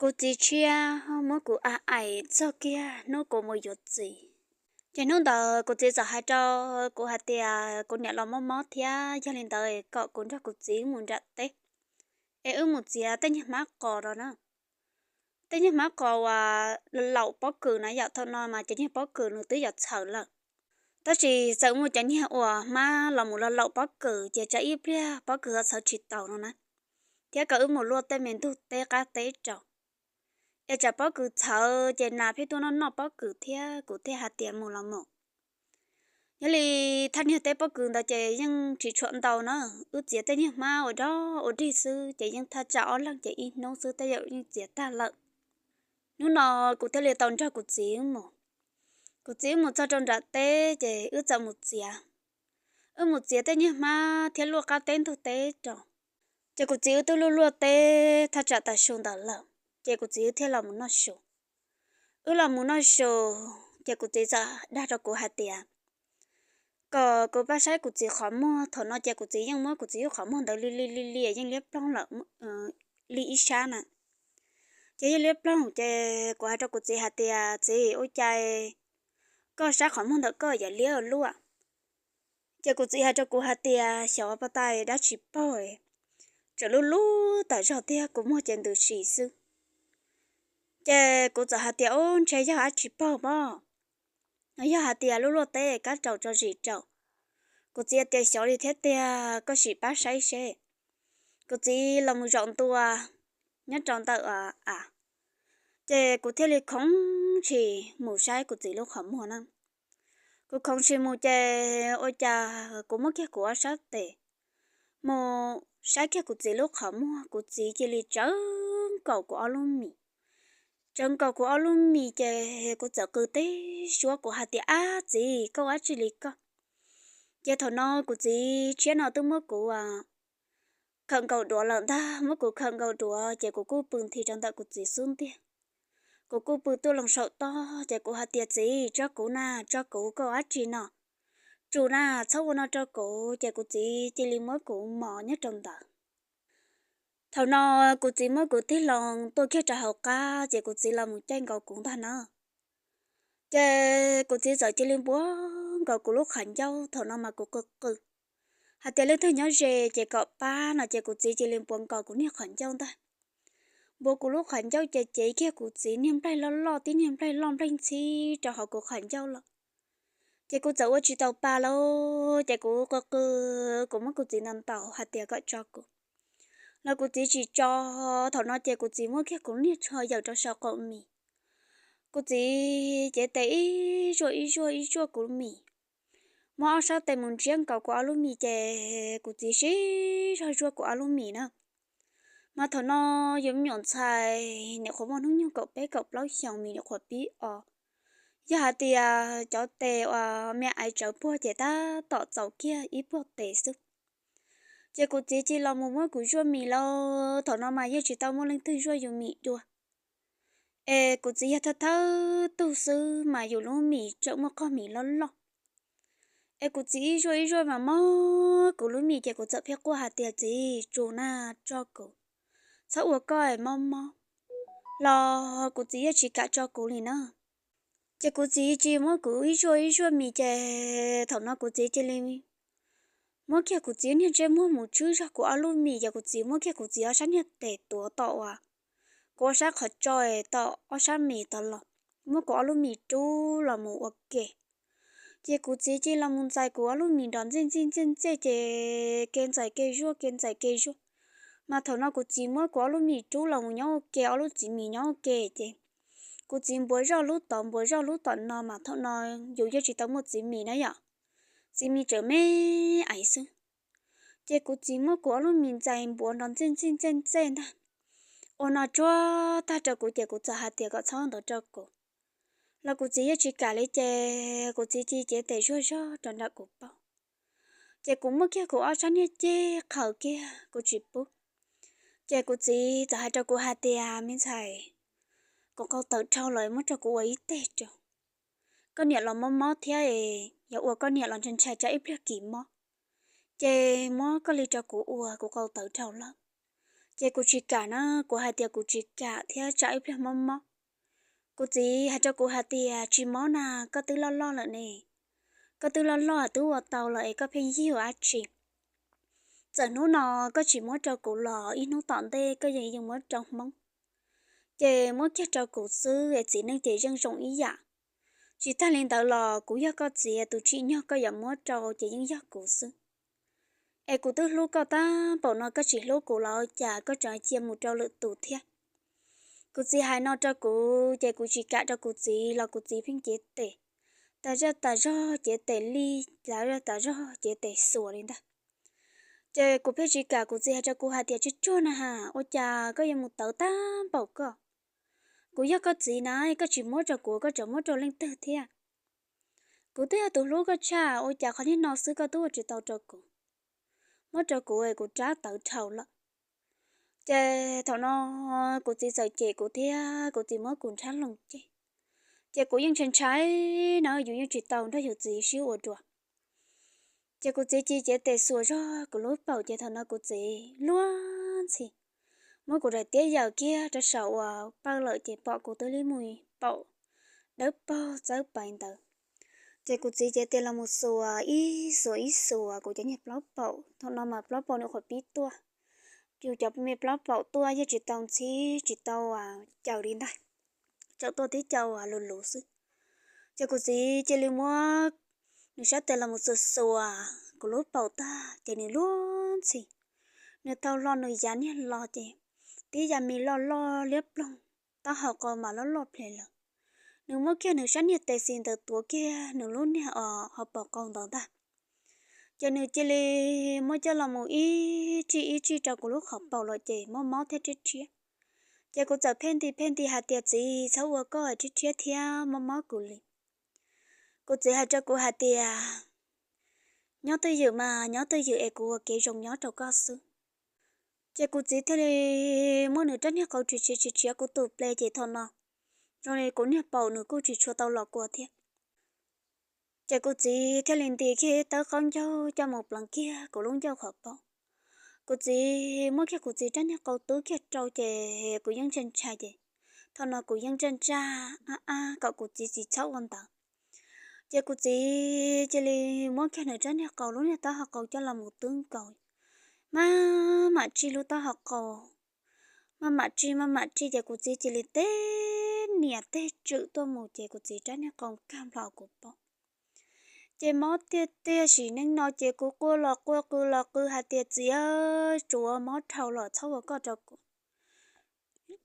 Kuv txiv tshiab muab kuv a aim txog kiag hnub kuv mus yuav txiv. Ces hnub ntawd kuv txiv txawm hais rau kuv hais tias kuv niam los mob mob thiab, yog li ntawd kom kuv nrog kuv txiv mus nram teb es wb mus txiav tej niag hmab qos rau na. Tej niag hmab qos uas laum pob kws na yom, thaum no mas cov niag pob kws nws twb yuav txhaws lawm, tab sis txawm muaj cov niag uas hmab los mus los laum pob kws ces tsam ib pliag pob kws ho txhawv tsis taus no na, thiab kom wb mus luaj tej me ntug teb qab teb rau, es tsam pob kws txhawv ces nas pheej tuaj noj noj pob kws thiab. Kuv thiaj hais tias mus los mus. Yog li thaj niag teb pob kws ntawd ces yeej tsis tshua ntau na, wb txiav tej niag hmab ua dog ua dig xwb ces yeej thaj tsam ob leeg ces ib hnub xwb tej zaum yeej txiav tag lawm. Hnub no kuv thiaj li tau nrog kuv txiv mus. Kuv txiv mus txog rau nram teb ces wb txawm mus txiav. Wb mus txiav tej niag hmab thiab luaj qab teb ntug teb rau. Ces kuv txiv wb twb luaj luaj teb thaj tsam tav su ntawd lawm ces kuv txiv wb thiaj los mus noj su. Wb los mus noj su, ces kuv txiv txawm dag rau kuv hais tias kom kuv pab saib kuv txiv qhov muag. Thaum no ces kuv txiv yeej muab kuv txiv lub qhov muag ntawd li li li li yeej liab ploog lawm li ib sab na. Ces yeej liab ploog ces kuv hais rau kuv txiv hais tias, Txiv, ua cas koj sab qhov muag ntawm koj yuav liab ua luaj? Ces kuv txiv hais rau kuv hais tias, Xyov pas tais dab tsi paug, tseem lub lub tas zog thiab kuv muag ces ntws si xwb. Ces kuv txawm hais tias, Ub, ntshe yog dab tsi paug pob, yog hais tias luaj luaj teb kab raus tso zis rau. Kuv txiv tias, Xyov li thiab tiag, koj sim pab saib seb. Kuv txiv los mus zaum ntua nyob rau ntawm av, ces kuv thiaj li khoov ntshis mus saib kuv txiv lub qhov muag na. Kuv khoov ntshis mus ces ua cas kuv muab kiag kuv ob sab tes mus saib kiag kuv txiv lub qhov muag, kuv txiv cia li tsawv nkaus kuv ob lub mis. Tsawv nkaus kuv ob lub mis ces kuv txawm qw teb suab, kuv hais tias, Ab txiv, koj ua dab tsi li koj? Ces thaum no kuv txiv tshiab no twb muab kuv khawm nkaus duav lawm ntag, muab kuv khawm nkaus duav ces kuv kuj pw nthi rau ntawm kuv txiv xub ntiag. Kuv kuj pw tuaj loo saum toj ces kuv hais tias, Txiv, tso kuv na, tso kuv, koj ua dab tsi no? Tsum na, txhob ua no rau kuv. Ces kuv txiv cia li muab kuv mos nyob rau ntawd. Thaum no kuv txiv muab kuv tig loo tuaj kiag rau hauv qab ces kuv txiv los mus caij nkaus kuv ntag na. Ces kuv txiv txawm cia li npuav nkaus kuv lub qhov ncauj, thaum no mas kuv qw qw hais tias leej twg nyob ze ces kom pab no, ces kuv txiv cia li npuav nkaus kuv niag qhov ncauj ntag. Npuav kuv lub qhov ncauj ces cev kiag kuv txiv niag nplaig loj loj, tib niag nplaig loj nplaig ntxhib rau hauv kuv qhov ncauj los. Ces kuv txawm ua tsis tau pa lauj, ces kuv qw qw, kuv muab kuv txiv ntaus ntaus hais tias kom tso kuv, los kuv txiv tsis tso. Thaum no ces kuv txiv muab kiag kuv niag tsho yawm rau saum qaum mis. Kuv txiv cev tes ib zuaj ib zuaj ib zuaj kuv mis, muab ob sab tes mus ntsiab nkaus kuv ob lub mis ces kuv txiv sib zog zuaj kuv ob lub mis na. Mas thaum no yus me nyuam ntxhais nyuam qhuav muaj hnub nyoog kaum peb kaum plaub xyoos, mis nyuam qhuav pib os. Yog hais tias cov tes uas me aiv tsawv puag ces tab tom txaus kiag ib puag tes xwb. Ces kuv txiv cia li los mus muab kuv zuaj mis lauj, thaum no mas yeej tsis tau muaj leej twg zuaj yus mis dua. Es kuv txiv yog thawj thawj tug xwb mas yus lub mis tseem muaj qog mis loj loj. Es kuv txiv ib zuaj ib zuaj mas mob kuv lub mis ces kuv txawm pheej quaj hais tias, Txiv, tsum na, tso kuv, txhob ua koj mob mob. Los kuv txiv yeej tsis kam tso kuv li na. Ces kuv txiv cia li muab kuv ib zuaj ib zuaj mis ces thaum no kuv txiv cia li muab kiag kuv txiv niag ntsej muag mus tswb zog kuv ob lub mis, ces kuv txiv muab kiag kuv txiv ob sab niag tes tuav tom uas kuv ob sab qhov tso, tom ob sab mis tod los, muab kuv ob lub mis rub los mus ua ke. Ces kuv txiv cia li los mus ntxais kuv ob lub mis nrov ntxej ntxej ntxej ntxej, ces ke ntxais ke zuaj ke ntxais ke zuaj. Mas thaum no kuv txiv muab kuv ob lub mis rub los mus nyob ua ke, ob lub txiv mis nyob ua ke, ces kuv txiv npuav zoj lub tod npuav zoj lub tom no, mas thaum no yus yeej tsis tau muaj txiv mis na yom, txiv mis tseem me aiv xwb. Ces kuv txiv muab kuv ob lub mis ntxais npuav nrov ntxej ntxej ntxej ntxej ntag, ua no tsuag tag rau kuv ces kuv txawm hais tias kom txhob ntawd rau kuv, los kuv txiv yeej tsis kam li ces kuv txiv cia li cev tes zuag zog rau nram kuv paum. Ces kuv muab kiag kuv ob sab niag ceg qhaws kiag kuv tsis pub. Ces kuv txiv txawm hais rau kuv hais tias, Me ntxhais, kuv qau tawv dhau lawm, muab rau kuv ua ib teg rau. Koj niam los mob mob thiab, yog ua koj niam los ntshai ntshai tsam ib pliag kis mob, ces muab koj li rau kuv ua, kuv qau tawv dhau lawm. Ces kuv tsis kam na, kuv hais tias kuv tsis kam thiab tsam ib pliag mob mob. Kuv txiv hais rau kuv hais tias, tsis mob na, koj twb loj loj lawm ne, koj twb loj loj twb ua tau lawm es koj pheej yig ua dab tsi? Txawm hnub no koj tsis muab rau kuv los ib hnub tom ntej koj yeej yeej muab rau Hmoob, ces muab kiag rau kuv xwb es txiv neej ces yeej zoo ib yam. Tsis tag li ntawd los kuv yog koj txiv, tus tsim nyog koj yuav muab rau ces yeej yog kuv xwb. Es kuv twb hlub koj tab npaum no, koj tsis hlub kuv los cas koj tseem cia mus rau lwm tus thiab? Kuv txiv hais no rau kuv ces kuv tsis kam rau kuv txiv los kuv txiv pheej cev tes, tas zaj tas zog cev tes li, tas zaj tas zog cev tes xuas li ntag. Ces kuv pheej tsis kam, kuv txiv hais rau kuv hais tias, tsuag tsuag na has, ua cas koj yuav mus tawv tab npaum koj? Kuv yog koj txiv na, koj tsis muab rau kuv koj tseem muab rau leej twg thiab? Kuv twb yog tus hlub koj tshaj, ua cas qhov niag no xwb koj twb ua tsis tau rau kuv? Muab rau kuv es kuv rab tawv dhau lawm. Ces thaum no kuv txiv txawm cem kuv thiab kuv txiv muab kuv nrhab loo ceg. Ces kuv yeej ntshai ntshai na, yus yeej tsis tau nrog yus txiv sib ua dua. Ces kuv txiv cia li cev tes xuas zog kuv lub paum, ces thaum no kuv txiv luag ntxhi muab kuv daim tiab yaws kiag rau saum uas pawj lawm ces pom kuv twb li mus paum dawb paug txawb pais ntawd. Ces kuv txiv cev tes los mus xuas ib xuas ib xuas kuv cov niag plaub paum, thaum no mas plaub paum nws qhuav pib tuaj, yus cov me plaub paum tuaj yeej tsis tau ntxhib tsis tau caws li ntag, tsuas tuaj tib co uas luv luv xwb. Ces kuv txiv cia li muab nws sab tes los mus xuas xuas kuv lub paum tag ces nws luag ntxhi, nws tau hlo nws yav niag los ces tib yav me loj loj liab ploog, taub hau qau mas loj loj ple lawm. Nws muab kiag nws sab niag tes xis ntawd tuav kiag nws lub niag os hauv paus qau ntawd ntag. Ces nws cia li muab coj los mus ib tsij ib tsij rau kuv lub qhov paum lawm ces mob mob thiab rhiab rhiab. Ces kuv txawm pheej nti pheej nti hais tias, txiv, txhob ua koj rhiab rhiab thiab mob mob kuv li. Kuv txiv hais rau kuv hais tias, nyob twj ywm mas nyob twj ywm es kuv ua kev zoo nyob rau koj xwb. Ces kuv txiv thiaj li muab nws rab niag qau tsis tsis tsis tshiav kuv tus ple ces thaum no zoo li kuv niag paum nws kuj tsis tshua tau los kua thiab. Ces kuv txiv thiaj li nti kiag tawb qaub ncaug coj mus pleev kiag kuv lub ncauj qhov paum. Kuv txiv muab kiag kuv txiv rab niag qau tub kiag rau ces kuv yeej ntshai ntshai ces thaum no kuv yeej ntsaj ntsaj ab ab kom kuv txiv tsis txhob ua ntawd. Ces kuv txiv cia li muab kiag nws rab niag qau lub niag taub hau qau coj los mus tub nkaus, maj mam tsij lub taub hau qau, maj mam tsij maj mam tsij ces kuv txiv cia li teb niam teb tswm tuaj mus ces kuv txiv rab niag qau kag nplo kuv paum. Ces mob tiag tiag, sim neej no ces kuv quaj los quaj qw los qw hais tias, txiv, tsuav mob dhau los txhob ua koj rau kuv.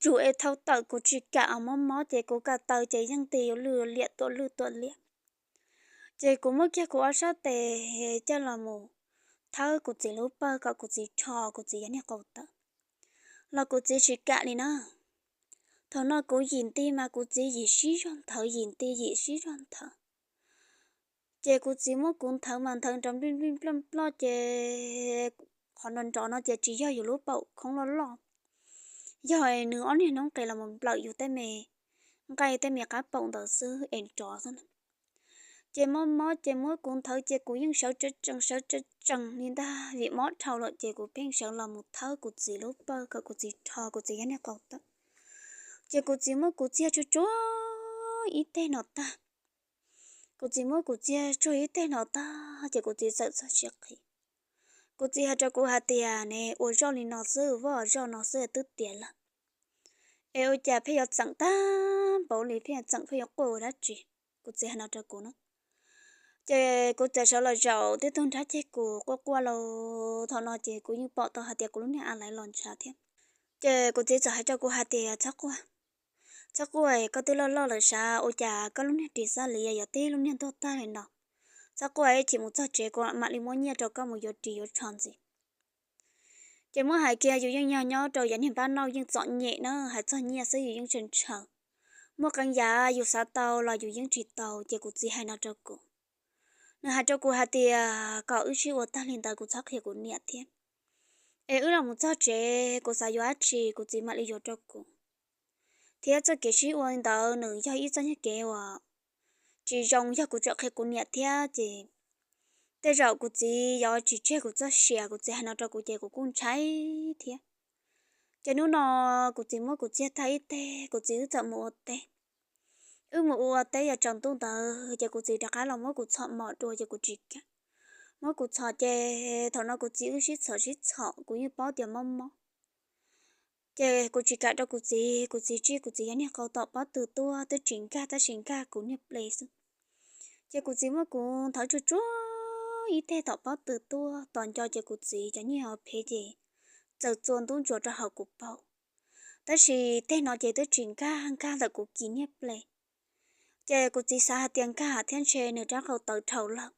Tsuav es thau tawm, kuv tsis kam mob mob ces kuv kam taw ces yeej tig yuav lwj liam tuam lwj tuam liam. Ces kuv muab kiag kuv ob sab tes coj los mus thawb kuv txiv lub pawg kom kuv txiv rho kuv txiv yav niag qau tawm, los kuv txiv tsis kam li na. Thaum no kuv yim nti mas kuv txiv yim sib zog nthawv, yim nti yim sib zog nthawv. Ces kuv txiv muab kuv nthawv mas nthawv nrov nplij nplij nploj nploj ces qhov nrov nrov no ces tsis yog yus lub paum khoob loj loj, yog nws ob niag hnub nqes los mus nplawm yus tej me nqaij tej me qab paum ntawd xwb es nrov xwb na. Ces mob mob ces muab kuv nthawv ces kuv yeej sawv tsees sawv tsees tsees li ntag, vim mob dhau lawm ces kuv pheej sawv los mus thawb kuv txiv lub pawg kom kuv txiv rho kuv txiv yav niag qau tawm. Ces kuv txiv muab kuv txiag tsuag tsuag ib teg no tag. Kuv txiv muab kuv txiag tsuag ib teg no tag ces kuv txiv txawm txog siab qhi. Kuv txiv hais rau kuv hais tias, ne, ua zoj li no xwb, vaj zoj no xwb twb tiav lawm, es ua cas pheej yuav txeem tag npaum li, pheej yuav txeem pheej yuav quaj ua dab tsi? Kuv txiv hais no rau kuv na. Ces kuv txawm sawv los zaum tib tug nrab ceg kuv quaj quaj lauj. Thaum no ces kuv yeej pom tau hais tias kuv lub niag a laiv los ntshav thiab. Ces kuv txiv txawm hais rau kuv hais tias, txhob quaj, txhob quaj, koj twb loj loj lawm sav, ua cas koj lub niag ris xab li yuav tib lub niag ntuag tag li no? Txhob quaj, ib chim mus txog tsev kuv mam li muab nyiaj rau koj mus yuav ris yuav tsho ntxiv. Ces muab hais kiag yus yeej yog nyob rau yav niag npab nauj yeej txom nyem na, hais txog nyiaj xwb yus yeej ntshaw ntshaw. Muaj qee yam yus xav tau los yus yeej tsis tau, ces kuv txiv hais no rau kuv. Nws hais rau kuv hais tias kom wb sib ua tag li ntawd kuv txhob qhia kuv niam thiab, es wb los mus txog tsev kuv xav yuav dab tsi kuv txiv mam li yuav rau kuv. Thiab txoj kev sib ua li ntawd nws yog ib txoj nyuag kev uas tsis zoo, yog kuv tseem qhia kuv niam thiab ces tej zaum kuv txiv yuav tsis tseg kuv txoj sia. Kuv txiv hais no rau kuv ces kuv kuj ntshai thiab. Ces hnub no kuv txiv muab kuv txiag tag ib teg, kuv txiv wb txawm mus ua teb. Wb mus ua teb yog tsaus ntuj ntawd ces kuv txiv rov qab los muab kuv txhom mos dua ces kuv tsis kam. Muab kuv txhom ces thaum no kuv txiv wb sib txhom sib txhom, kuv yeej paub tias mob mob. Ces kuv tsis kam rau kuv txiv, kuv txiv tsij kuv txiv yav niag qau tom pob tw tuaj, twb tsis nkag tab sis nkag kuv niag ple xwb. Ces kuv txiv muab kuv nthawv tsuag tsuag ib teg tom pob tw tuaj, tos nco ces kuv txiv cov niag phev ces txawm txua ntub ntsuas rau hauv kuv paum. Tab sis teg no ces twb tsis nkag, nkag ntawm kuv kis niag ple. Ces kuv txiv xav hais tias nkag thiab ntshe nws rab qau tawv dhau lawm,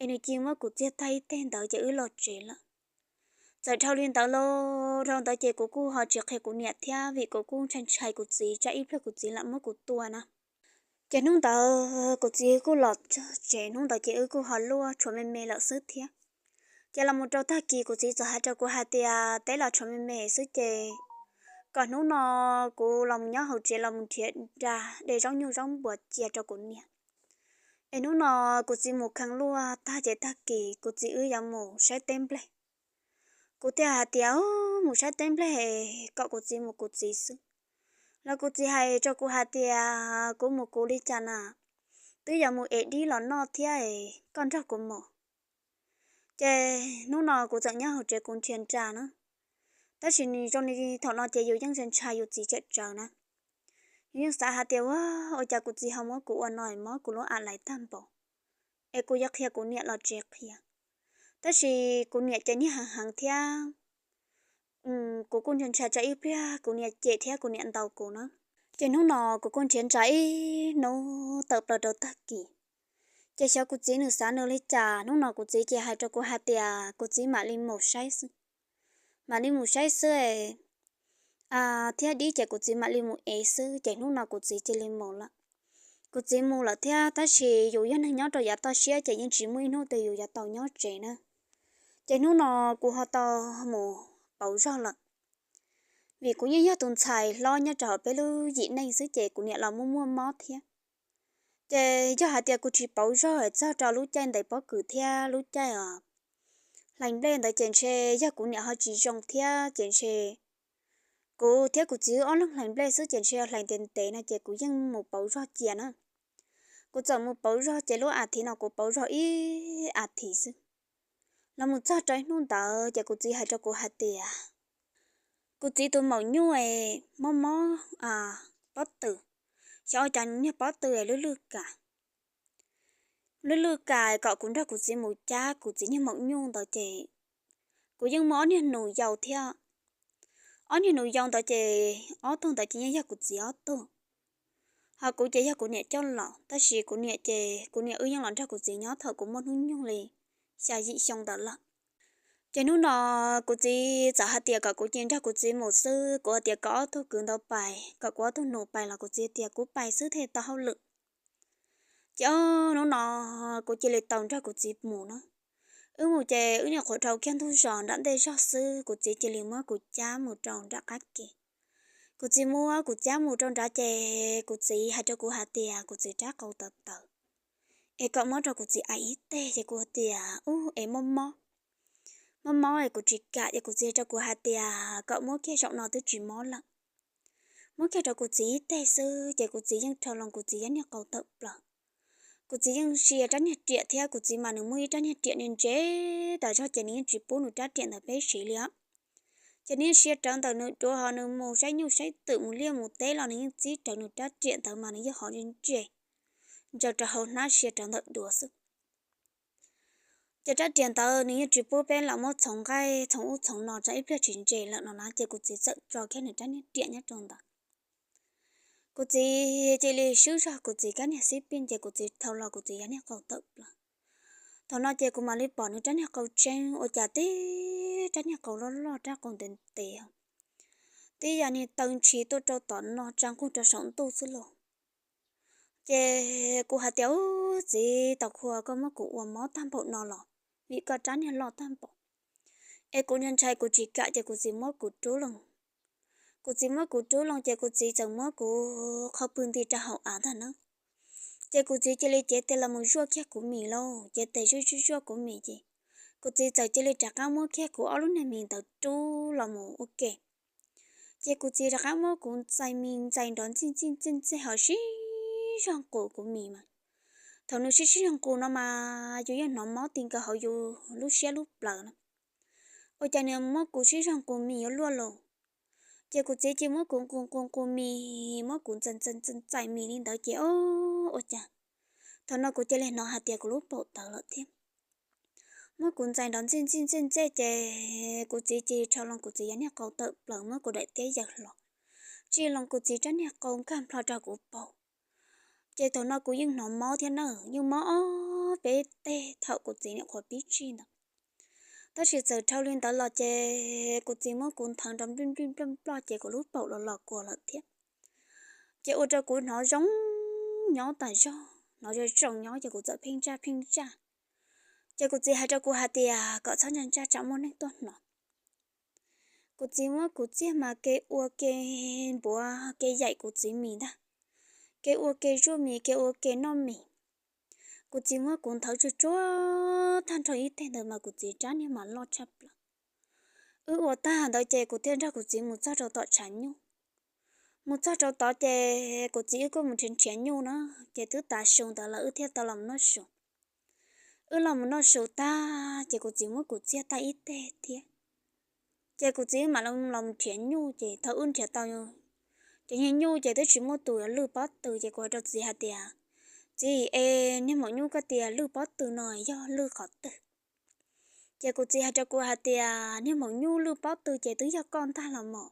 es nws cia muab kuv txiag tag ib teg ntawd ces wb los tsev lawm. Txawm dhau li ntawd los dhau ntawd ces kuv kuj ho tsis qhia kuv niam thiab, vim kuv kuj ntshai ntshai kuv txiv, tsam ib pliag kuv txiv lam muab kuv tua na. Ces hnub ntawd kuv txiv kuj los txog tsev, hnub ntawd ces wb kuj ho luaj tshuav me me lawm xwb thiab. Ces los mus rau tag kis kuv txiv txawm hais rau kuv hais tias teb los tshuav me me xwb ces kom hnub no kuv los mus nyob hauv tsev los mus nrhiav nra de zaub nyuj zaub npuas cia rau kuv niam. Es hnub no kuv txiv mus kheev luaj tag ces tag kis kuv txiv wb yuav mus saib teb nplej. Kuv thiaj hais tias mus saib teb nplej kom kuv txiv mus kuv txiv xwb. Los kuv txiv hais rau kuv hais tias kuv mus kuv li cas na, twb yuav mus ev dib los noj thiab, koj nrog kuv mus. Ces hnub no kuv txawm nyob hauv tsev kuv nrhiav nra na, tab sis zoo li thaum no ces yus yeej ntshai ntshai yus txiv tsawm tsawv na. Yus yeej xav hais tias ua, ua cas kuv txiv ho muab kuv ua no, mob kuv lub a lais tag npaum, es kuv yuav qhia kuv niam los tsis qhia. Tab sis kuv niam ces niag heev heev thiab, kuv kuj ntshai ntshai tsam ib pliag kuv niam cem thiab kuv niam ntaus kuv na. Ces hnub no kuv kuj nrhiav nra ib hnub tawm plaws rau tag kis. Ces xyov kuv txiv nws xav nws li cas, hnub no kuv txiv ces hais rau kuv hais tias kuv txiv mam li mus saib xwb. Mam li mus saib xwb, thiab dib ces kuv txiv mam li mus ev xwb. Ces hnub no kuv txiv cia li mus lawm. Kuv txiv mus lawm thiab, tab sis yus yog neeg nyob rau yav toj siab ces yeej tsis muaj ib hnub twg yus yuav tau nyob tsev na. Ces hnub no kuv ho tau mus pauv zog lawm, vim kuv yeej yog tus ntxhais hlob nyob rau hauv peb lub yim neej xwb ces kuv niam los muaj muaj mob thiab. Ces yog hais tias kuv tsis pauv zog txog rau lub caij ntes pob kws thiab lub caij hlais nplej ntawd ces ntshe yog kuv niam ho tsis zoo thiab ces ntshe kuv thiab kuv txiv wb ob leeg hlais nplej xwb ces ntshe hlais ntev ntev no ces kuv yeej mus pauv zog cia na. Kuv txawm mus pauv zog ces lub a thiv no kuv pauv zog ib a thiv xwb. Los mus txog rau ib hnub ntawd ces kuv txiv hais rau kuv hais tias kuv txiv tus maum nyuj mob mob pob tw, xyov ua cas niag pob tw lwj lwj kam, lwj lwj kam kom kuv nrog kuv txiv mus cab kuv txiv niag maum nyuj ntawd ces kuv yeej muaj ob niag nus yau thiab. Ob niag nus yau ntawd ces ob tug ntawd ces yeej yog kuv txiv ob tug, ho kuv ces yog kuv niam coj los, tab sis kuv niam ces kuv niam wb yeej los nrog kuv txiv nyob thaum kuv muaj hnub nyoog li xya yim xyoo ntawd lawm. Ces hnub no kuv txiv txawm hais tias kom kuv cia nrog kuv txiv mus xwb, kuv hais tias kom ob tug kwv ntawd pais, kom kuv ob tug nus pais los kuv txiv tias kuv pais xwb thiaj tau hauj lwm. Ces hnub no kuv cia li tau nrog kuv txiv mus na. Wb mus ces wb nyuam qhuav dhau kiag ntug zos nram ntej zog xwb kuv txiv cia li muab kuv cab mus rau nram qab ke. Kuv txiv muab kuv cab mus rau nrad ces kuv txiv hais rau kuv hais tias kuv txiv rab qau tawv tawv, es kom muab rau kuv txiv ais ib teg ces kuv hais tias ub es mob mob, mob mob es kuv tsis kam ces kuv txiv hais rau kuv hais tias kom muab kiag zaum no twb tsis mob lawm. Muab kiag rau kuv txiv ib teg xwb ces kuv txiv yeej rho loo kuv txiv yab niag qau tawm plaws. Kuv txiv yeej sia rab niag riam thiab kuv txiv mas nws muaj ib rab niag riam ntse tas zog ces nws yeej tsis pub nws rab riam ntawd peb siv li os. Ces nws yeej sia rawv ntawm nws duav ho nws mus saib nyuj saib twm mus liaj mus teb los nws yeej txib rawv nws rab riam ntawd mas nws yeej hov ntse ntse ntsaws rau hauv hnab sia rawv ntawm duav xwb. Ces rab riam ntawd nws yeej tsis pub peb lam muab txhoov nqaij txhoov ub txhoov no tsam ib pliag tsis ntse lawm no na ces kuv txiv txawm tso kiag nws rab niag riam nyob rau ntawd. Kuv txiv cia li swb zog kuv txiv kab niag xib pij ces kuv txiv thau los kuv txiv yab niag qau tawm plaws. Thaum no ces kuv mam li pom nws rab niag qau tseeb ua cas tib rab niag qau loj loj rab qau ntev ntev, tib yam niag taw ntshis tuaj rau tom no tsa nqug rau saum ntuj xwb lauj. Ces kuv hais tias ub txiv, tau khuv koj muab kuv ua mob tag npaum no los vim koj rab niag loj tag npaum. Es kuv ntshai ntshai kuv tsis kam ces kuv txiv muab kuv rub loo. Kuv txiv muab kuv rub loo ces kuv txiv txawm muab kuv qhau pw nti rau hauv av ntag na. Ces kuv txiv cia li cev tes los mus zuaj kiag kuv mis lauj, cev tes zuaj zuaj zuaj kuv mis ces kuv txiv txawm cia li rov qab muab kiag kuv ob lub niag mis ntawd rub los mus ua ke. Ces kuv txiv rov qab muab kuv ntxais mis ntxais nrov ntxij ntxij ntxij ntxij ho sib zog nqus kuv mis mas, thaum nws sib sib zog nqus no mas yus yeej hnov mob ti nkaus hauv yus lub siab lub plawv na. Ua cas nws muab kuv sib zog nqus mis yuav luaj los, ces kuv txiv cia muab kuv nqus nqus nqus mis, muab kuv ntxais ntxais ntxais ntxais mis li ntawd ces o, ua cas thaum no kuv cia li hnov hais tias kuv lub paum tawv lawm thiab. Muab kuv ntxais nrov ntxij ntxij ntxij ntxij ces kuv txiv cia li rho loo kuv txiv yav niag qau tawm plaws muab kuv daim tiab yaws hlo, tsij loo kuv txiv rab niag qau nkag nplho rau kuv paum. Ces thaum no kuv yeej hnov mob thiab na, yeej mob ob peb teg thaum kuv txiv nyuam qhuav pib tsij ntawd. Tab sis txawm dhau li ntawd los ces kuv txiv muab kuv nthawv nrov nplij nplij nploj nploj ces kuv lub paum los los kua lawm thiab. Ces ua rau kuv hnov zoo nyob tas zog, hnov zoo zoo nyob ces kuv txawm pheej ntsaj pheej ntsaj. Ces kuv txiv hais rau kuv hais tias kom txhob ntsaj ntsaj tsam muaj neeg tuaj hnov. Kuv txiv muab kuv txiag mas ke ua ke npuav ke yaim kuv txiv mis ntag, ke ua ke zuaj mis ke ua ke noj mis. Kuv txiv muab kuv nthawv tsuag tsuag tag nrho ib teg ntawd mas kuv txiv rab niag mas loj tshaj plaws. Wb ua tag ntawd ces kuv thiaj nrog kuv txiv mus txog rau tom tshav nyuj. Mus txog rau tod ces kuv txiv wb kuj mus nrhiav nrhiav nyuj na, ces twb tav su ntawd lawm wb thiaj tau los mus noj su. Wb los mus noj su tag ces kuv txiv muab kuv txiag tag ib teg thiab. Ces kuv txiv wb mam los mus nrhiav nyuj ces thaum wb nrhiav tau cov niag nyuj ces twb tsis muaj tus yuav lwj pob tw ces kuv hais rau txiv hais tias, txiv, es niag maum nyuj koj tias lwj pob tw no yog lwj qhov twg? Ces kuv txiv hais rau kuv hais tias niag maum nyuj lwj pob tw ces twb yog koj ntag los mas.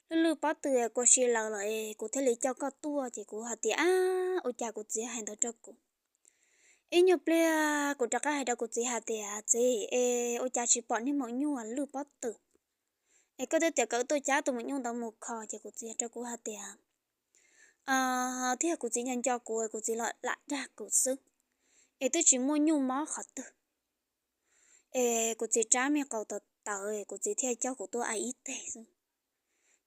Lwj lwj pob tw kua si lawm los es kuv thiaj li coj koj tuaj ces kuv hais tias, ab, ua cas kuv txiv hais ntawd rau kuv. Ib nyuag pliag kuv rov qab hais rau kuv txiv hais tias, txiv, es ua cas tsis pom niag maum nyuj lwj pob tw? Es koj twb tias kom tuaj cab tus maum nyuj ntawd mus kho. Ces kuv txiv hais rau kuv hais tias, twb yog kuv txiv nco nco kuv, kuv txiv los lam dag kuv xwb, es twb tsis muaj nyuj mob qhov twg. Es kuv txiv rab me qau tawv tawv, kuv txiv thiaj coj kuv tuaj aim ib teg xwb.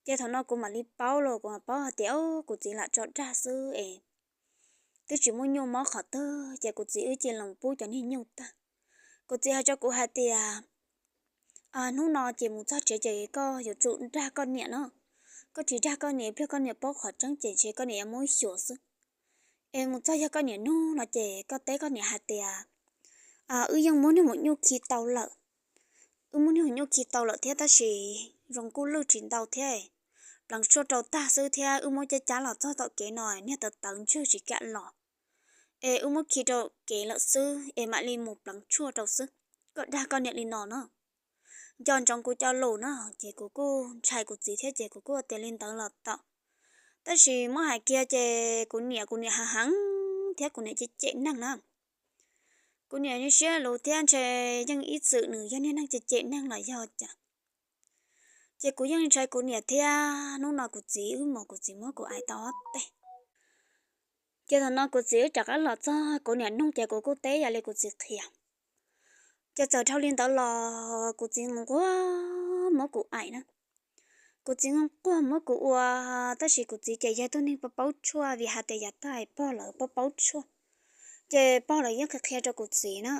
Ces thaum no kuv mam li paub los kuv mam paub hais tias kuv txiv lam tso dag xwb es twb tsis muaj nyuj mob qhov twg. Ces kuv txiv wb cia li los pub cov niag nyuj tag. Kuv txiv hais rau kuv hais tias, hnub no ces mus txog tsev ces koj yuav tsum dag koj niam no. Koj tsis dag koj niam, pliag koj niam paub qhov tseeb ces ntshe koj niam yuav muab xyuas xwb. Es mus txog yog koj niam nug no ces koj teb koj niam hais tias, wb yeej muab niag maum nyuj khi tau lawm. Wb muab niag maum nyuj khi tau lawm thiab tab sis zoo kuj lwj tsis ntau thiab, pleev tshuaj rau tag xwb thiab wb muab cab cab los txog tom kev no niag tawv tawv ntswg tsis kam los. Es wb muab khi rau kev lawm xwb es mam li mus pleev tshuaj rau xwb. Koj dag koj niam li no no. Nco ntsoov kuv cov lus no. Ces kuv kuj ntshai kuv txiv thiab ces kuv kuj tias li ntawd los tau. Tab sis muab hais kiag ces kuv niam, kuv niam heev heev thiab kuv niam cem cem neeg na. Kuv niam siab luv thiab ntshe yeej ib txwm nws yog niag neeg cem cem neeg los yog cas. Ces kuv yeej ntshai kuv niam thiab hnub no kuv txiv wb mus kuv txiv muab kuv aim tau ob teg. Ces thaum no kuv txiv wb rov qab los txog kuv niam nug ces kuv kuj teb yam li kuv txiv qhia. Ces txawm dhau li ntawd los kuv txiv nquag muab kuv aim na. Kuv txiv nquag muab kuv ua, tab sis kuv txiv ces yog tug neeg paub paub tshuaj vim hais tias yav tag pog lawv paub paub tshuaj. Ces pog lawv yeej qhia qhia rau kuv txiv na.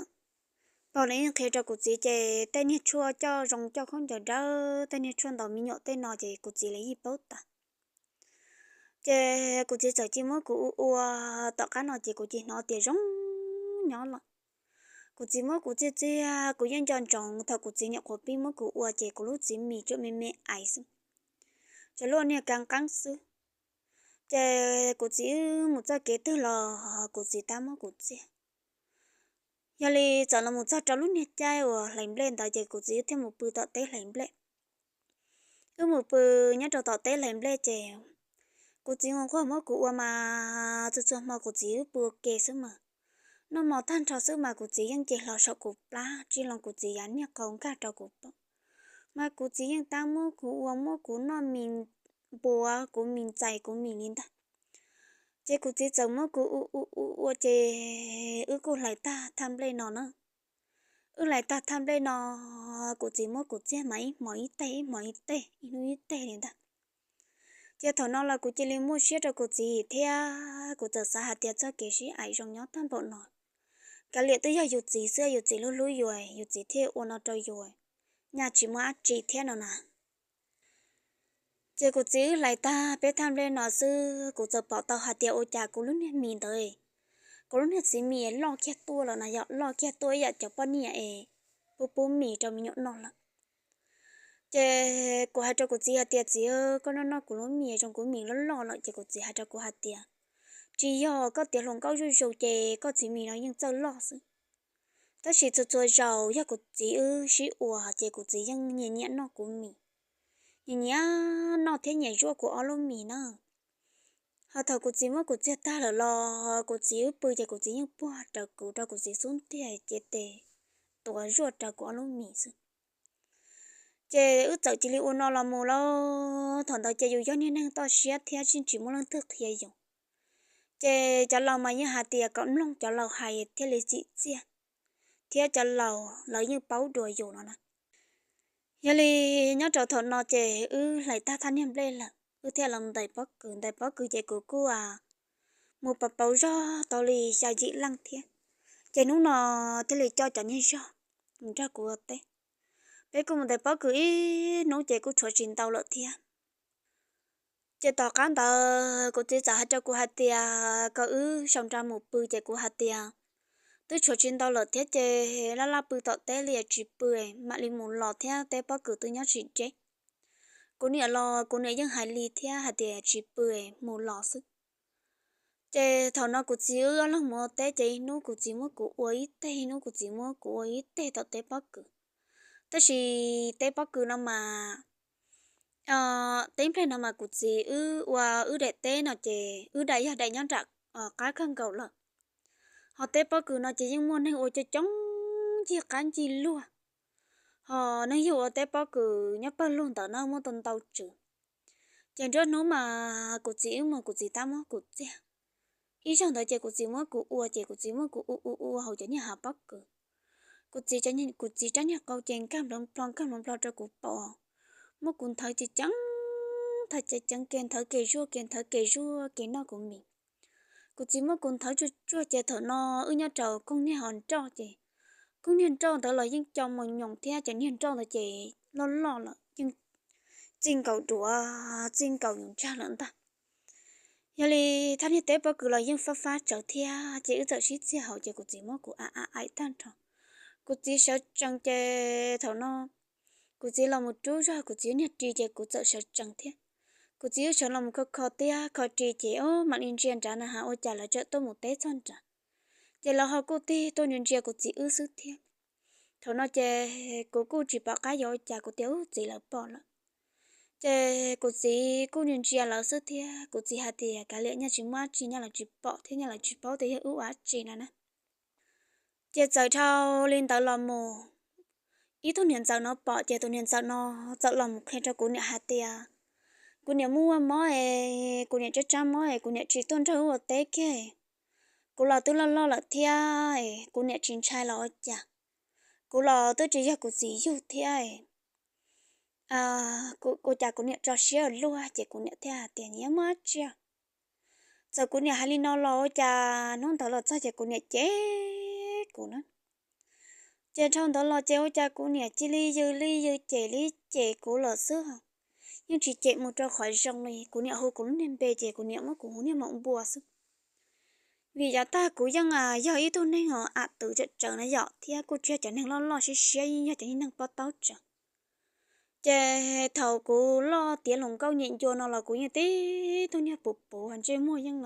Pog lawv yeej qhia rau kuv txiv ces tej niag tshuaj coj zoo coj khaub ncaws dawb, tej niag tshuaj ntaus me nyuam tej no ces kuv txiv lawv yeej paub tas. Ces kuv txiv txawm cia muab kuv ua ua, tom qab no ces kuv cia hnov tias zoo nyob lawm. Kuv txiv muab kuv txiag txiag, kuv yeej nco ntsoov thaum kuv txiv nyuam qhuav pib muab kuv ua ces kuv lub txiv mis tsuas me me aiv xwb, tsuas luaj niag ka nqeeb xwb. Ces kuv txiv wb mus txoj kev twg los kuv txiv tab muab kuv txiag. Yog li txawm los mus txog rau lub niag caij uas hlais nplej ntawd ces kuv txiv wb thiaj mus pw tom teb hlais nplej. Wb mus pw nyob rau tom teb hlais nplej ces kuv txiv nquag nquag muab kuv ua mas txhua txhua hmo kuv txiv wb pw ua ke xwb mas. Noj mov tag nrho xwb mas kuv txiv yeej cia hlo saum kuv plab tsij loo kuv txiv yav niag qau nkag rau kuv paum. Mas kuv txiv yeej tab muab kuv ua, muab kuv noj mis, npuav kuv mis, ntxais kuv mis li ntag. Ces kuv txiv txawm muab kuv ua ua ua ua ces wb kuj hlais tag thaj nplej no na. Wb hlais tag thaj nplej no, kuv txiv muab kuv txiag mas ib hmo ib teg, ib hmo ib teg, ib hnub ib teg li ntag. Ces thaum no los kuv cia li muaj siab rau kuv txiv thiab kuv txawm xav hais tias txoj kev sib aim zoo nyob tag npaum no, kav liam twb yog yus txiv xwb, yus txiv hlub hlub yus, yus txiv thiaj ua no rau yus, nyaj tsis muaj dab tsi thiab no na. Ces kuv txiv wb hlais tag peb thaj nplej no xwb, kuv txawm pom tau hais tias ua cas kuv lub niag mis ntawd, kuv lub niag txiv mis loj kiag tuaj lawm na, yog loj kiag tuaj ib yam cov poj niam es pub pub mis rau me nyuam noj lawm. Ces kuv hais rau kuv txiv hais tias, Txiv, koj noj noj kuv lub mis zoo kuv mis loj loj lawm. Ces kuv txiv hais rau kuv hais tias, Tsis yog, koj tiav hluas nkauj zuj zus ces koj txiv mis no yeej txawj loj xwb. Tab sis txhua txhua zaus yog kuv txiv wb sib ua ces kuv txiv yeej nyiam nyiam noj kuv mis, nyiam nyiam noj thiab nyiam zuaj kuv ob lub mis na. Ho thaum kuv txiv muab kuv txiag tag lawm los kuv txiv wb pw ces kuv txiv yeej puag raws kuv rau kuv txiv xub ntiag ces tes tuav zuaj raws kuv ob lub mis xwb. Ces wb txawm cia li ua no los mus lauj. Thaum ntawd ces yus yog niag neeg toj siab thiab tsis muaj leej twg qhia yus. Ces cov laus mas yeej hais tias kom mloog cov laus hais thiaj li tsim txiaj, thiab cov laus lawv yeej paub dua yus no na. Yog li nyob rau thaum no ces wb hlais tag thaj niag nplej lawm wb thiaj los ntais pob kws. Ntais pob kws ces kuv kuj mus pauv pauv zog tau li xya yim leej thiab. Ces hnub no thiaj li coj cov niag zog mus nrog kuv ua teb. Peb kuj mus ntais pob kws ib hnub ces kuj tshuav tsis ntau lawm thiab. Ces tom qab ntawd kuv txiv txawm hais rau kuv hais tias kom wb sau nra mus pw, ces kuv hais tias twb tshuav tsis ntau lawm thiab ces laj laj pw tom teb li es tsis pw, mam li mus los thiab, teb pob kws twb nyob tsis deb. Kuv niam los kuv niam yeej hais li thiab hais tias tsis pw, mus los xwb. Ces thaum no kuv txiv wb ob leeg mus ua teb ces ib hnub kuv txiv muab kuv ua ib teg, ib hnub kuv txiv muab kuv ua ib teg tom teb pob kws. Tab sis teb pob kws no mas, teb nplej no mas kuv txiv wb ua wb daim teb no ces wb daim yog daim nyob nram qab kawg nkaus lawm. Ho teb pob kws no ces yeej muaj neeg ua coob coob ncig qab ncig luag. Ho neeg yug ua teb pob kws nyob pawg lug ntawd na muaj tau ntau tswv. Ces nruab hnub mas kuv txiv wb mus kuv txiv tab muab kuv txiag. Ib zaug ntawd ces kuv txiv muab kuv ua ces kuv txiv muab kuv ua ua ua hauv cov niag hav pob kws. Kuv txiv, kuv txiv rab niag qau ces nkag nplo nplo nkag nplo nplo rau kuv pom, muab kuv nthawv ces ceev, nthawv ces ceev, ke nthawv ke zuaj, ke nthawv ke zuaj, ke noj kuv mis. Kuv txiv muab kuv nthawv tsuag tsuag ces thaum no wb nyob rau koog niag hov nroj ces koog niag nroj ntawd los yeej co mos nyoos thiab cov niag nroj ntawd ces loj loj lawm yeej txij nkaus duav txij nkaus yus ntsag lawm ntag. Yog li thaj niag teb pob kws los yeej fab fab tsawv thiab ces wb txawm sib txiag hauv ces kuv txiv muab kuv a a aim tag nrho. Kuv txiv sawv tsees ces thaum no kuv txiv los mus rub zog kuv txiv niag ris ces kuv txawm sawv tsees thiab. Kuv txiv wb sawv los mus kho kho tiab kho ris ces o mam li ntsia nrad na has ua cas lawv tseem tuaj mus teb txog nrad. Ces lawv ho kuj tig tuaj ntsia ntsia kuv txiv wb xwb thiab. Thaum no ces kuv kuj tsis pom qab yuav ua cas kuv tias ub txiv lawv pom lawm. Ces kuv txiv kuj ntsia ntsia lawv xwb thiab kuv txiv hais tias kav liam, nyaj tsis muaj dab tsi, nyaj lawv tsis pom thiab nyaj lawv tsis paub tias yog wb ua dab tsi no na. Ces txawm dhau li ntawd los mus ib tug niam ntxawm no pom ces tus niam ntxawm no txawm los mus qhia rau kuv niam hais tias kuv niam muaj mob es kuv niam tsab tsab mob es kuv niam tsis tuaj nrog wb ua teb kiag. Kuv los twb loj loj lawm thiab es kuv niam tsis ntshai los ua cas. Kuv los twb tsis yog kuv txiv yug thiab, ua cas kuv niam tso siab ua luaj ces kuv niam thiaj hais tias nyiam muaj dab tsi. Txawm kuv niam hais li no los ua cas hnub ntawd los txog ces kuv niam cem kuv na. Ces dhau ntawd los ces ua cas kuv niam cia li yws li yws cem li cem kuv lawm xwb. Yeej tsis cem mus rau qhov zoo li, kuv niam hu kuv lub niag npe ces kuv niam muab kuv hu niag maum npua xwb. Vim yav tag kuv yeej yog ib tug neeg uas am twv tsawm tsawv na yom, thiab kuj tsis yog cov neeg loj loj siab siab, yeej yog cov niag neeg pob taub tsawv. Ces thaum kuv loj tiav hluas nkauj nyiam ncua no los kuv yeej tib tug niag puv puv, ntsej muag yeej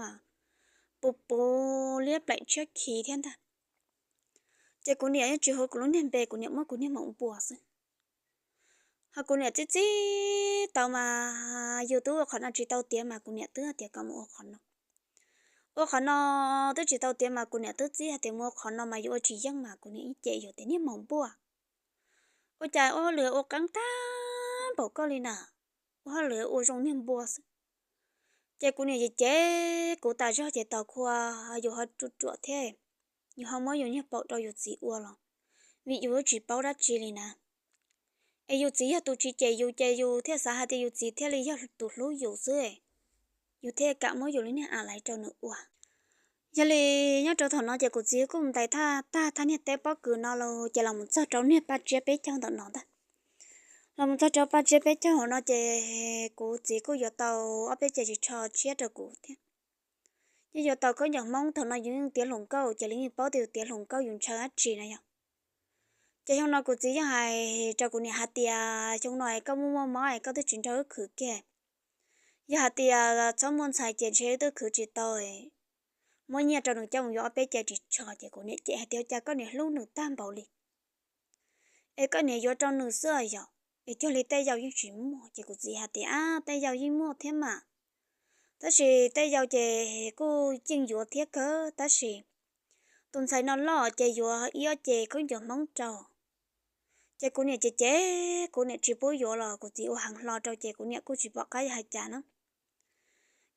puv puv liab plaim tshiab khiv thiab ntag. Ces kuv niam yeej tsis hu kuv lub niag npe, kuv niam muab kuv niag maum npua xwb. Ho kuv niam txib txib tau mas yus twb ua qhov no tsis tau tiav mas kuv niam twb tias kom mus ua qhov no. Ua qhov no twb tsis tau tiav mas kuv niam twb txib hais tias mus ua qhov no mas yus ua tsis yeej mas kuv niam yeej cem yus tias niag maum npua, ua cas ua hauj lwm ua qeeb tag npaum koj li na, ua hauj lwm ua zoo niag npua xwb. Ces kuv niam cem cem kuv tas zog ces tos kuv yus ho ruam ruam thiab, yus ho muab yus niag paum rau yus txiv ua los, vim yus tsis paub dab tsi li na. Es yus txiv yog tus tsis cem yus ces yus thiaj xav hais tias yus txiv thiaj li yog tus hlub yus xwb, yus thiaj kam muab yus li niag a laiv rau nws ua. Yog li nyob rau thaum no ces kuv txiv kuj mus ntais tag thaj niag teb pob kws no los ces los mus txog rau niag paj tsiab peb caug ntawm no ntag. Los mus txog rau Paj Tsiab peb caug no ces kuv txiv kuj yuav tau ob peb ce ris tsho tshiab rau kuv thiab. Yeej yuav tau khaub ncaws Hmoob, thaum no yus yeej tiav hluas nkauj ces lawv yeej paub tias yus tiav hluas nkauj yus ntshaw dab tsi na yog. Ces xyoo no kuv txiv yeej hais rau kuv niam hais tias xyoo no es koj muaj muaj mob es koj twb tsis nrog wb khwv kiag. Yog hais tias txhob muaj ntxhais ces ntshe wb twb khwv tsis tau. Muab nyiaj rau nws coj mus yuav ob peb ce ris tsho ces kuv niam cem hais tias cas koj niam hlub nws tag npaum li es koj niam yuav rau nws xwb yom, es cuag li tej yau yeej tsis muaj. Ces kuv txiv hais tias ab, tej yau yeej muaj thiab mas, tab sis tej yau ces kuj yeej yuav thiab kawg, tab sis tus ntxhais no loj ces yuav ib ob ce khaub ncaws Hmoob rau. Ces kuv niam cem cem, kuv niam tsis pub yuav los kuv txiv ua heev hlo rau ces kuv niam kuj tsis pom qab yuav hais cas na.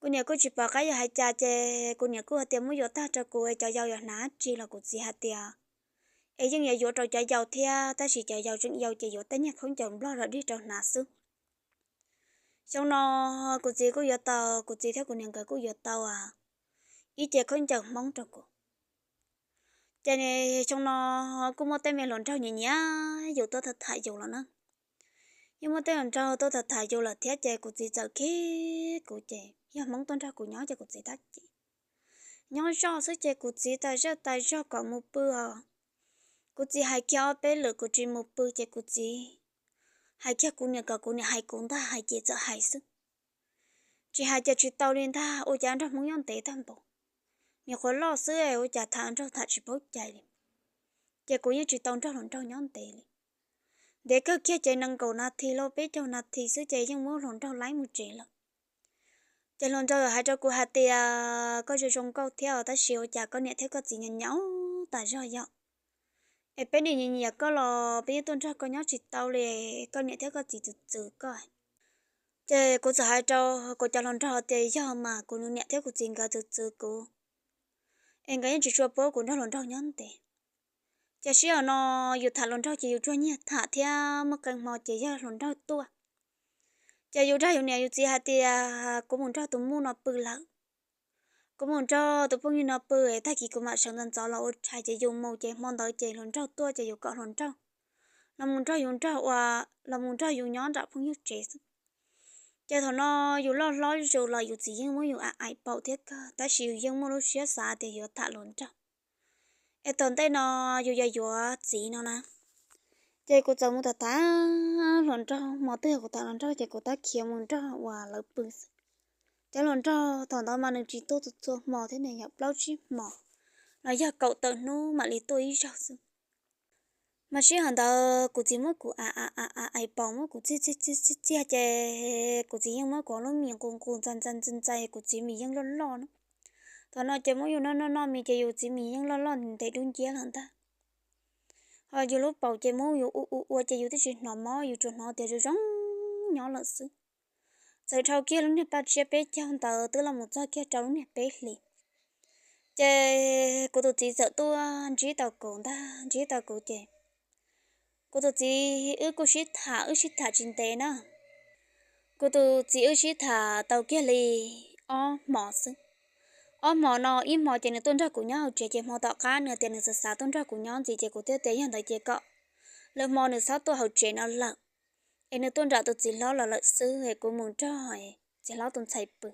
Kuv niam kuj tsis pom qab yuav hais cas ces kuv niam kuj hais tias muab yuav tag rau kuv, cov yau yuav hnav dab tsi los kuv txiv hais tias es yeej yuav yuav rau cov yau thiab, tab sis cov yau tseem yau ces yuav tej niag khaub ncaws Nplog los dig rau hnav xwb. Xyoo no kuv txiv kuj yuav tau, kuv txiv thiab kuv niam nkawd kuj yuav tau ib ce khaub ncaws Hmoob rau kuv. Ces xyoo no kuj muaj tej me hluas nraug nyiam nyiam yus tuaj tham tham yus los na. Yeej muaj tej hluas nraug tuaj tham tham yus lawm thiab ces kuv txiv txawm khib kuv ces yog Hmoob tuaj nrog kuv nyob ces kuv txiv tab cem. Nyob zoj xwb ces kuv txiv tas zaj tas zog kom mus pw os. Kuv txiv hais kiag ob peb lwm kuv tsis mus pw ces kuv txiv hais kiag kuv niam kom kuv niam hais kuv ntag, hais ces txawm hais xwb. Tsis hais ces tsis tau li ntag, ua cas nrog Hmoob nyob ntev tag npaum. Nyuam qhuav loj xwb ua cas tham nraug tham tsis paub cai li. Ces kuv yeej tsis tau nrog hluas nraug nyob ntev li. Ntev kawg kiag ces nees nkaum nas this los peb caug nas this xwb ces yeej muab hluas nraug laib mus tsev lawm. Ces hluas nraug hais rau kuv hais tias koj zoo zoo nkauj thiab os, tab sis ua cas koj niam thiab koj txiv nyiam nyiam tas zog yom. Es peb niam nyiam nyiam koj los peb yeej tuaj nrog koj nyob tsis tau li, koj niam thiab koj txiv txwv txwv koj. Ces kuv txawm hais rau kuv cov hluas nraug tias yog mas kuv niam thiab kuv txiv nkawd txwv txwv kuv, es nkawd yeej tsis tshua pub kuv nrog hluas nraug nyob ntev. Ces sij hawm no yus tham hluas nraug ces yus tsuag nyiag tham thiab muaj qee hmo ces yog hluas nraug tuaj. Ces yus dag yus niam yus txiv hais tias kuv mus nrog tus muj no pw lawm, kuv mus nrog tus phooj ywg no pw es tag kis kuv mam sawv ntxov ntxov los ua tshais. Ces yus mus ces hmo ntawd ces hluas nraug tuaj ces yus kom hluas nraug los mus nrog yus nrog ua, los mus nrog yus nyob nram phooj ywg tsev xwb. Ces thaum no yus loj hlob zus los yus txiv yeej muab yus aim paum thiab kawg, tab sis yus yeej muaj lub siab xav tias yuav tham hluas nraug. Es tom ntej no yus yog yuav txiv no na. Ces kuv txawm mus tham tham hluas nraug, hmo twg kuv tham hluas nraug ces kuv tab khiav mus nrog uas lawv pw xwb. Cov hluas nraug thaum ntawd mas nws tsis tuaj txhua txhua hmo thiab ne, yog plaub tsib hmo los yog kaum tawm hnub mam li tuaj ib zaug xwb. Mas sij hawm ntawd kuv txiv muab kuv a a a a ais paum, muab kuv txiag txiag txiag txiag ces kuv txiv yeej muab kuv lub mis nqus nqus ntxais ntxais ntxais ntxais, kuv txiv mis yeej loj loj na. Thaum no ces muab yus noj noj noj mis ces yus txiv mis yeej loj loj ntev dub nciab lawm ntag. Ho yus lub paum ces muab yus ua ua ua ces yus twb tsis hnov mob, yus tsuas hnov tias zoo zoo nyob lawm xwb. Txawm dhau kiag lub niag Paj Tsiab peb caug ntawd twb los mus txog kiag rau lub niag peb hlis, ces kuv tus txiv txawm tuaj ntsib tau kuv ntag. Ntsib tau kuv ces kuv tus txiv wb kuj sib tham, wb sib tham tsis ntev na. Kuv tus txiv wb sib tham tau kiag li ob hmo xwb. Ob hmo no ib hmo ces nws tuaj nrog kuv nyob hauv tsev, ces hmo tom qab nws tias nws xav xav tuaj nrog kuv nyob ntxiv, ces kuv thiaj tias yog ntawd ces kom lwm hmo nws txhob tuaj hauv tsev no lawm, es nws tuaj nram tus txiv hlob los lawm xwb es kuv mus nrog txiv hlob tus ntxhais pw.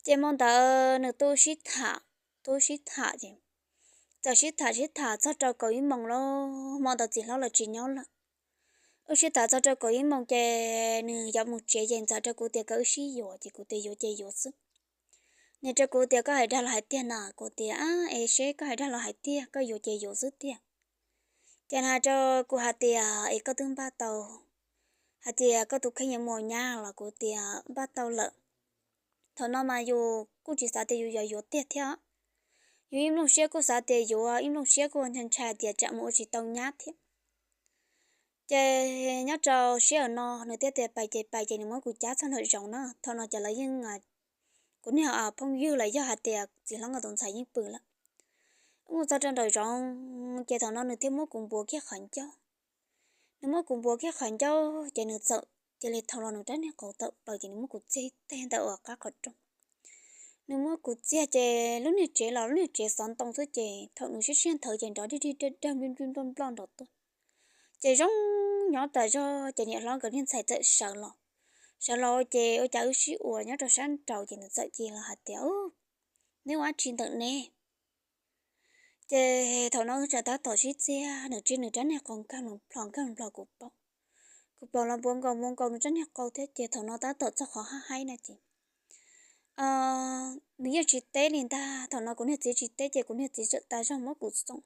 Ces hmo ntawd nws tuaj sib tham, tuaj sib tham ces txawm sib tham sib tham txog rau kaum ib moos lauj, hmo ntawd txiv hlob los tsis nyob lawm. Wb sib tham txog rau kaum ib moos ces nws yuav mus tsev ces ntxawm rau kuv tias kom wb sib yuav, ces kuv tias yuav ces yuav xwb. Nws rau kuv tias koj hais dag los hais tiag na, kuv tias es seb koj hais dag los hais tiag, koj yuav ces yuav xwb tiag. Ces nws hais rau kuv hais tias es koj twb npaj tau hais tias koj tus kheej yuav mus nyab los, kuv tias npaj tau lawm. Thaum no mas yus kuj tsis xav tias yus yuav yuav tiag thiab, yus ib nplooj siab kuj xav tias yuav, ib nplooj siab kuj ntshai ntshai tias tsam mus ua tsis tau nyab thiab. Ces nyob rau sij hawm no nws thiaj tias pais ces pais, ces nws muab kuv cab txog nraum zoov na. Thaum no ces lawv yeej, kuv niag phooj ywg los yog hais tias txiv hlob nkawd tus ntxhais yeej pw lawm. Wb mus txog rau nraum zoov ces thaum no nws thiaj muab kuv npuav kiag qhov ncauj. Nws muab kuv npuav kiag qhov ncauj ces nws txawm cia li thau los nws rab niag qau tawm plaws ces nws muab kuv txig teg ntawm uas qab qhov rooj. Nws muab kuv txiag ces lub niag tsev los lub niag tsev xov ntoo xwb, ces thaum nws siab siab nthawv ces nrov dig dig dawg dawg nploj nploj nploj nrov tuaj. Ces zoo nyob tas zog ces niam hlob nkawd niag ntxhais txawm sawv los. Sawv los ces ua cas wb sib ua nyob rau sab nraud ces nws txawm cia li hais tias, Neb ua dab tsi ntawm ne? Ces thaum no wb tseem tab tom sib txiag, nws tsiv nws rab niag qau nkag nplho nkag nplho kuv paum. Kuv paum los npuav nkaus npuav nkaus nws rab niag qau thiab ces thaum no tab tom txog qhov haj haib no ces nws yeej tsis teb li ntag. Thaum no kuv niag txiv tsis teb ces kuv niag txiv txawm tas zog muab kuv xoom.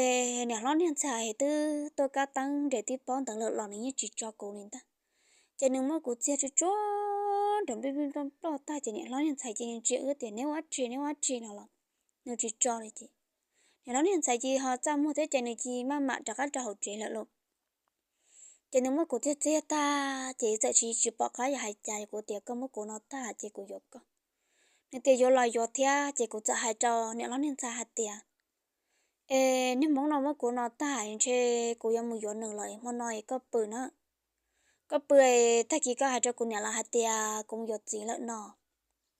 Es niam hlob niag ntxhais twb tuaj kab teeb nres tib pob ntawd lawm los nws yeej tsis tso kuv li ntag. Ces nws muab kuv txiag tsuj tsuav nrov nplij nplij nploj nploj tag ces niam hlob niag ntxhais cia li ntsia wb tias, Neb ua dab tsi, neb ua dab tsi? no los nws tsis tso li ces niam hlob niag ntxhais cia li ho txaj muag thiab ces nws cia li maj mam rov qab rau hauv tsev lawm lauj. Ces nws muab kuv txiag txiag tag ces txawm tsis tsis pom qab yuav hais cas, kuv tias, Koj muab kuv no tag ces kuv yuav koj. Nws tias, Yuav los yuav thiab. Ces kuv txawm hais rau niam hlob niag ntxhais hais tias, Es niag hmoob no muab kuv no tag ntshe kuv yuav mus yuav nws lawm, hmo no es koj pw na. Koj pw, tag kis koj hais rau kuv niam los hais tias kuv mus yuav txiv lawm no.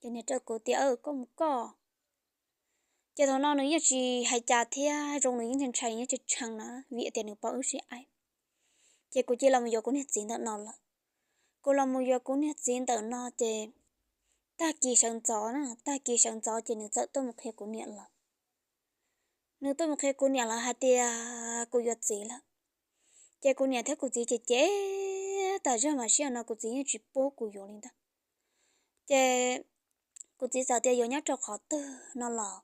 Ces nws rau kuv tias, Koj mus koj. Ces thaum no nws yeej tsis hais cas thiab, zoo nws yeej ntshai ntshai yeej tshee tshee na vim tias nws paub wb sib aim. Ces kuv cia li los mus yuav kuv niag txiv ntawm no lawm. Kuv los mus yuav kuv niag txiv ntawm no ces tag kis sawv ntxov na, tag kis sawv ntxov ces nws txawm tuaj mus qhia kuv niam lawv. Nws tuaj mus qhia kuv niam lawv hais tias kuv yuav txiv lawm. Ces kuv niam thiab kuv txiv ces cem tas zog mas sij hawm no kuv txiv yeej tsis pub kuv yuav li ntag. Ces kuv txiv txawm tias, Yuav nyob rau qhov twg? no los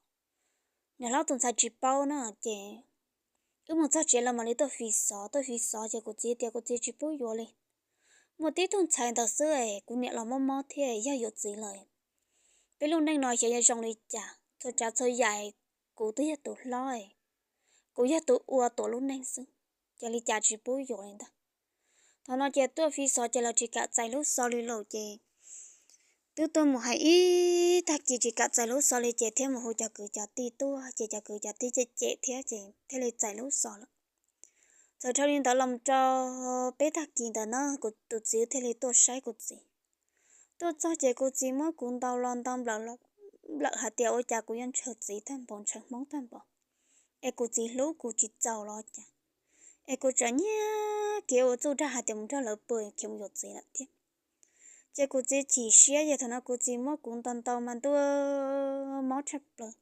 niam hlob tus ntxhais tsis paub na. Ces wb mus txog tsev los mam li tuaj fi xov, tuaj fi xov ces kuv txiv tias kuv txiv tsis pub yuav li. Muaj tib tug ntxhais ntawd xwb es kuv niam los mob mob thiab, yog yuav txiv lawm peb lub neej no xyov yuav zoo li cas, txhua tsav txhua yam kuv twb yog tus hlob, kuv yog tus ua tuam lub neej xwb, ces li cas tsis pub yuav li ntag. Thaum no ces tuaj fi xov ces los tsis kam txais lub xov li lawm ces twb tuaj mus hais ib tag kis tsis kam txais lub xov li ces thiaj mus hu cov kwv cov tij tuaj ces cov kwv cov tij cem cem thiab ces thiaj li txais lub xov lawm. Txawm dhau li ntawd los rau peb tag kis ntawd na kuv tus txiv thiaj li tuaj saib kuv txiv. Tuaj txog ces kuv txiv muab kuv ntaus los ntaus nplawm los nplawm hais tias ua cas kuv yuav ntshaw txiv tag npaum ntshaw hmoob tag npaum, es kuv txiv hlub kuv tsis txaus los cas, es kuv tseem nyiag kev ua txuj dag hais tias mus nrog lawv pw khiav mus yuav txiv lawm thiab. Ces kuv txiv chim siab ces thaum no kuv txiv muab kuv ntaus ntaus mas ntuj mob tshaj plaws.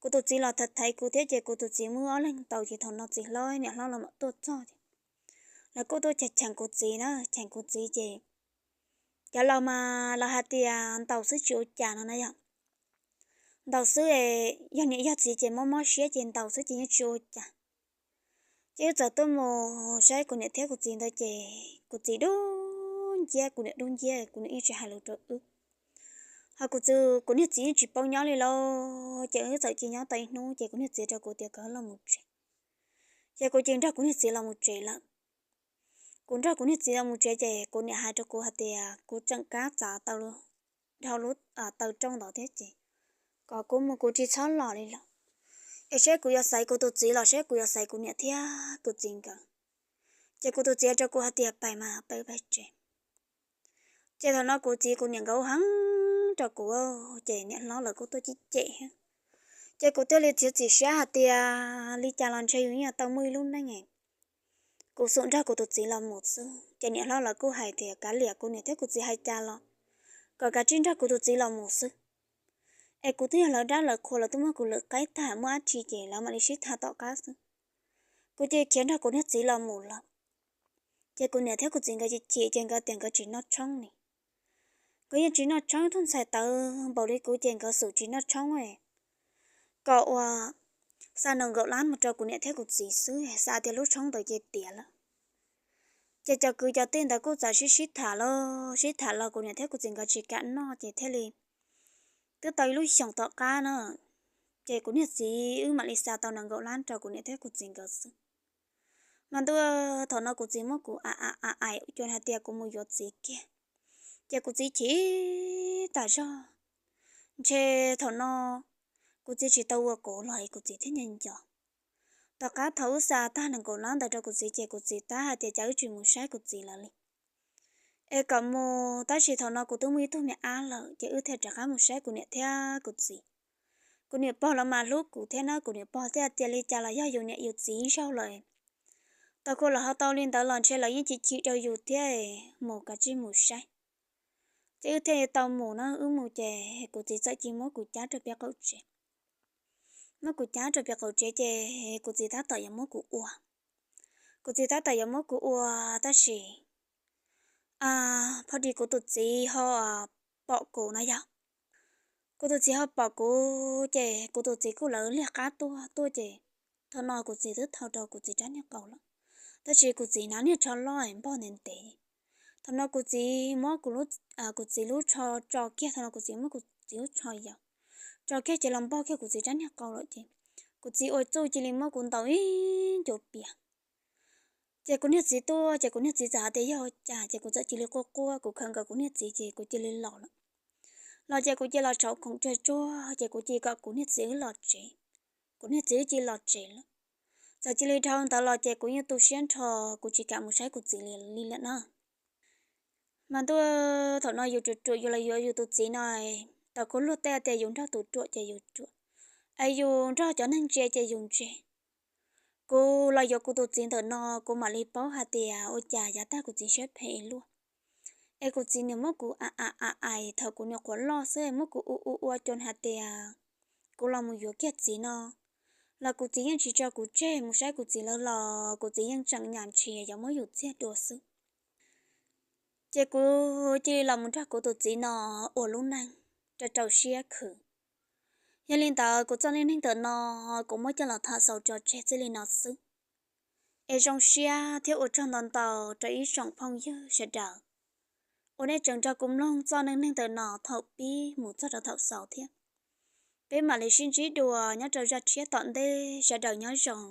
Kuv tus txiv los thaiv thaiv kuv thiab ces kuv tus txiv muab ob leeg ntaus ces thaum no txiv hlob niam hlob los mam tuaj txog ces lawv kuj tuaj cheem kuv txiv na, cheem kuv txiv ces cov laus mas lawv hais tias ntaus xwb tsis ua cas no na yom. Ntaus xwb es yog niam yog txiv ces mob mob siab ces ntaus xwb ces yeej tsis ua cas. Ces wb txawm tuaj mus saib kuv niam thiab kuv txiv ntawd ces kuv txiv dub nciab, kuv niam dub nciab, kuv niam yeej tsis hais lus rau wb. Ho kuv txiv, kuv niag txiv yeej tsis paub nyob li lauj, ces wb txawm cia nyob tau ib hnub ces kuv niag txiv rau kuv tias kom los mus tsev. Ces kuv cia nrog kuv niag txiv los mus tsev lawm. Kuv nrog kuv niag txiv los mus tsev ces kuv niam hais rau kuv hais tias kuv tseem kab txav tau dhau lub taw rooj ntawd thiab ces kom kuv mus kuv tsis txhob los li lawm, es seb kuv yuav xaiv kuv tus txiv los seb kuv yuav xaiv kuv niam thiab kuv txiv nkawd. Ces kuv tus txiv rau kuv hais tias pais mas pais pais tsev. Ces thaum no kuv txiv kuv niam nkawd ua heev rau kuv, ces niam hlob lawv kuj tuaj cem cem thiab. Ces kuv thiaj li txiav txim siab hais tias li cas los ntshe yus yeej tau muaj ib lub neej, kuv xub nrog kuv tus txiv los mus xwb. Ces niam hlob lawv kuj hais tias kav liam kuv niam thiab kuv txiv hais cas los kom kav tsij nrog kuv tus txiv los mus xwb. Es kuv twb yog lawv dab lawv qhua, lawv twb muab kuv lwm qaib tag, muaj dab tsi ces lawv mam li sib tham tom qab xwb. Kuv cia li khiav nrog kuv niag txiv los mus lawm. Ces kuv niam thiab kuv txiv nkawd chim chim ces nkawd tias nkawd tsis noj tshoob li. Nkawd yeej tsis noj tshoob, ib tug ntxhais tawv npaum li kuv ces nkawd xub tsis noj tshoob, kom ua xa nees nkaum lab mus rau kuv niam thiab kuv txiv xwb, xav tias lub tshoob ntawd ces tiav lawm. Ces cov kwv cov tij ntawd kuj txawm sib sib tham los sib tham los kuv niam thiab kuv txiv nkawd tsis kam noj ces thiaj li twb tau ib lub xyoos tom qab na, ces kuv niag txiv wb mam li xa tau nees nkaum lab rau kuv niam thiab kuv txiv nkawd xwb. Mas ntuj, thaum no kuv txiv muab kuv a a a aim cuag hais tias kuv mus yuav txiv kiag, ces kuv txiv chim tas zog. Ntshe thaum no kuv txiv tsis tau ua kuv los kuv txiv thiaj nco nco. Tom qab thaum wb xa tag nees nkaum lab ntawd rau kuv txiv ces kuv txiv tab hais tias cas wb tsis mus saib kuv txiv lawv li, es kom mus, tab sis thaum no kuv twb muaj ib tug me ab lawm ces wb thiaj rov qab mus saib kuv niam thiab kuv txiv. Kuv niam pog lawv mas hlub kuv thiab na, kuv niam pog thiaj tias li cas los yog yus niam yus txiv ib zaug lawm, Tau kuv los ho tau li ntawd los ntshe lawv yeej chim chim rau yus thiab, mus kav tsij mus saib. Ces wb thiaj tau mus na, wb mus ces kuv txiv txawm cia li muab kuv cab rau pem qaum tsev. Muab kuv cab rau pem qaum tsev ces kuv txiv tab tom yuav muab kuv ua. Kuv txiv tab tom yuav muab kuv ua, tab sis pho dis kuv tus txiv ho pom kuv no yog. Kuv tus txiv ho pom kuv ces kuv tus txiv kuj lawv liag qab tuaj tuaj ces thaum no kuv txiv twb thau rau kuv txiv rab niag qau lawm. Tab sis kuv txiv hnav niag tsho loj npog ntev ntev. Thaum no kuv txiv muab kuv txiv lub tsho tso kiag, thaum no kuv txiv muab kuv txiv lub tsho yau tso kiag ces los npog kiag kuv txiv rab niag qau lawm ces kuv txiv ua txuj cia li muab kuv ntaus ib ncua pias. Ces kuv niag txiv tuaj ces kuv niag txiv txawm hais tias yog cas, ces kuv txawm cia li quaj quaj, kuv khawm nkaus kuv niag txiv ces kuv cia li los lawm. Los ces kuv cia li los tshauv khoom tsuag tsuag ces kuv cia li kom kuv niag txiv wb los tsev. Kuv niag txiv wb cia li los tsev lawm. Txawm cia li dhau ntawd los ces kuv yeej tu siab nrho, kuv tsis kam mus saib kuv txiv li lawm na. Mas ntuj, thaum no yus ruam ruam yus los yuav yus tus txiv no, tau kuv luag tej tias yus nrog tus ruam ces yus ruam, es yus nrog cov neeg ntse ces yus ntse. Kuv los yuav kuv tus txiv ntawm no, kuv mam li paub hais tias ua cas yav tag kuv txiv siab phem ib luaj. Es kuv txiv nws muab kuv a a a ais thaum kuv nyuam qhuav loj xwb, muab kuv ua ua ua cov hais tias kuv los mus yuav kiag txiv no los kuv txiv yeej tsis tso kuv tseg, mus saib kuv txiv lawv los kuv txiv yeej tseem nyam ntshis yuav muab yus txiag dua xwb. Ces kuv cia li los mus nrog kuv tus txiv no ua lub neej rau rau siab khwv. Yog li ntawd kuv txoj neej neeg ntawm no kuv muab coj los tham xaus tso tseg txij li no xwb. Es zoo siab thiab ua tsaug ntau ntau rau ib tsoom phooj ywg sawv daws uas nej tseem nrog kuv mloog txoj neej neeg ntawm no thaum pib mus txog rau thaum xaus thiab. Peb mam li sib ntsib dua nyob rau zaj tshiab tom ntej, sawv daws nyob zoo.